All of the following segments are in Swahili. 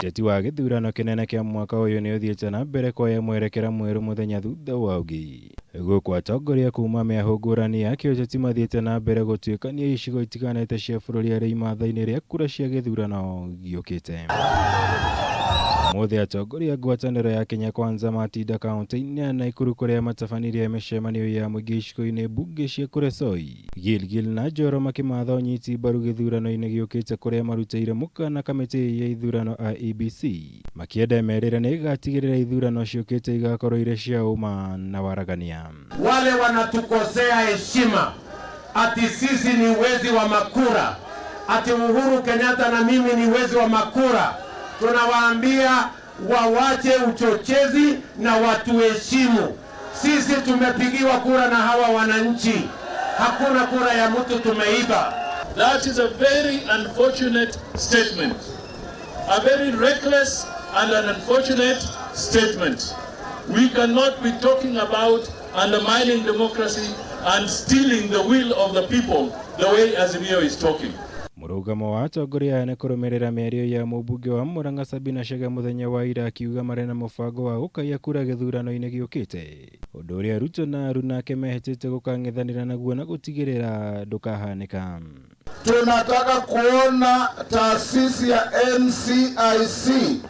Ũteti wa gĩthurano kĩnene kĩa mwaka ũyũ nĩ ũthiĩte na mbere kuoya mwerekera mwerũ mũthenya thutha wa ũngĩ, gũkũ atongoria kuma mĩahũ ngũrani ya kĩũteti mathiĩte na mbere gũtuĩkania icigo itiganĩte cia bũrũri arĩ imatha-inĩ rĩa kura cia gĩthurano gĩũkĩte. Ũmũthĩ atongoria a ngwatanĩro ya Kenya Kwanza matinda kaunti-inĩ ya Nakuru kũrĩa matabanirie mĩcemanio ya mũingĩ icigo-inĩ mbunge cia Kuresoi, Gilgil na Njoro makĩmatha ũnyiti mbaru gĩthurano-inĩ gĩũkĩte kũrĩa marutĩire mũkana kamĩtĩ ya ithurano IEBC makĩenda ĩmerĩre nĩ ĩgatigĩrĩra ithurano ciũkĩte igakorwo irĩ cia ũma na waragania. Wale wanatukosea heshima ati sisi ni wezi wa makura, ati Uhuru Kenyatta na mimi ni wezi wa makura, tunawaambia wawache uchochezi na watuheshimu. Sisi tumepigiwa kura na hawa wananchi, hakuna kura ya mtu tumeiba. That is a very unfortunate statement. A very reckless and an unfortunate statement. We cannot be talking about undermining democracy and stealing the will of the people the way Azimio is talking. Mũrũgamo wa atongoria aya nĩ kũrũmĩrĩra mĩario ya mũmbunge wa Murang'a Sabina Chege mũthenya wa ira akiuga marĩ na mũbango wa gũkaiya kura gĩthurano-inĩ gĩũkĩte, ũndũ ũrĩa Ruto na arunake mehĩtĩte gũkang'ethanĩra naguo na gũtigĩrĩra ndũkahanĩka. Tunataka kuona taasisi ya NCIC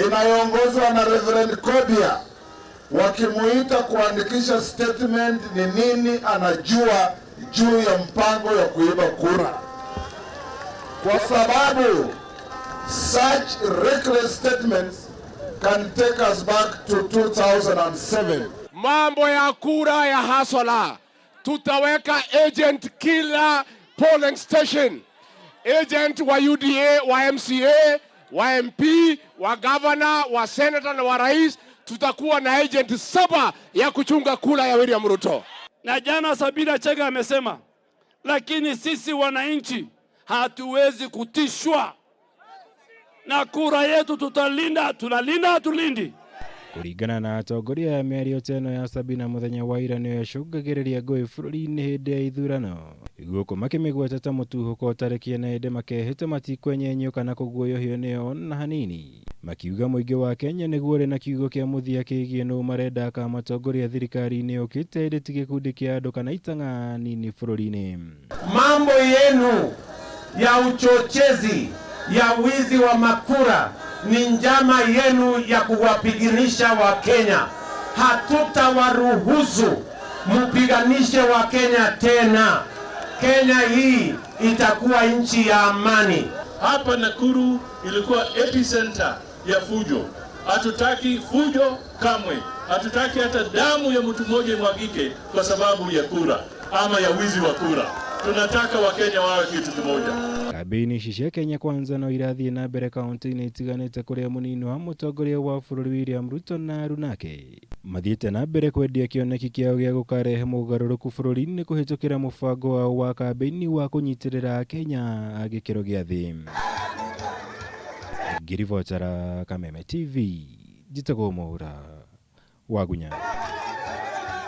inayoongozwa na Reverend Kobia wakimuita kuandikisha statement ni nini anajua juu ya mpango ya kuiba kura, kwa sababu such reckless statements can take us back to 2007. Mambo ya kura ya hustler, tutaweka agent kila polling station, agent wa UDA, wa MCA, wa MP, wa governor, wa senator na wa rais. Tutakuwa na agent 7 ya kuchunga kura ya William Ruto. Na jana Sabina Chege amesema, lakini sisi wananchi hatuwezi kutishwa na kura yetu tutalinda. Tunalinda, hatulindi? Kũringana na atongoria aya, mĩario ta ĩno ya Sabina mũthenya wa ira nĩyo ĩcũngagĩrĩria ngũĩ bũrũri-inĩ hĩndĩ ya ithurano, gũkũ makĩmĩgweta ta mũtuhũko ũtarĩ kĩene, ĩndĩ makehĩta matikwenyenyio kana kũguoyohio nĩyo na hanini, makiuga mũingĩ wa Kenya nĩguo ũrĩ na kiugo kĩa mũthia kĩgiĩ nũ marenda akamatongoria thirikari-inĩ yũkĩte, ĩndĩ ti gĩkundi kĩa andũ kana itang'a nini bũrũri-inĩ. Mambo yenu ya uchochezi ya wizi wa makura ni njama yenu ya kuwapiganisha Wakenya. Hatutawaruhusu mpiganishe Wakenya tena. Kenya hii itakuwa nchi ya amani. Hapa Nakuru ilikuwa epicenter ya fujo. Hatutaki fujo kamwe. Hatutaki hata damu ya mtu mmoja imwagike kwa sababu ya kura ama ya wizi wa kura. Tunataka Wakenya wawe kitu kimoja. Kambĩini ici cia Kenya Kwanza no irathiĩ na mbere kaunti-inĩ itiganĩte kũrĩa mũnini wa mũtongoria wa bũrũri William Ruto na arunake mathiĩte na mbere kwendia kĩoneki kĩao gĩa gũkarehe mũgarũrũku bũrũri-inĩ kũhĩtũkĩra mũbango wao wa kambĩini wa kũnyitĩrĩra Akenya a gĩkĩro gĩa thĩ. Ngĩribotera Kameme TV, njĩtagwo Mwaura Wagunya.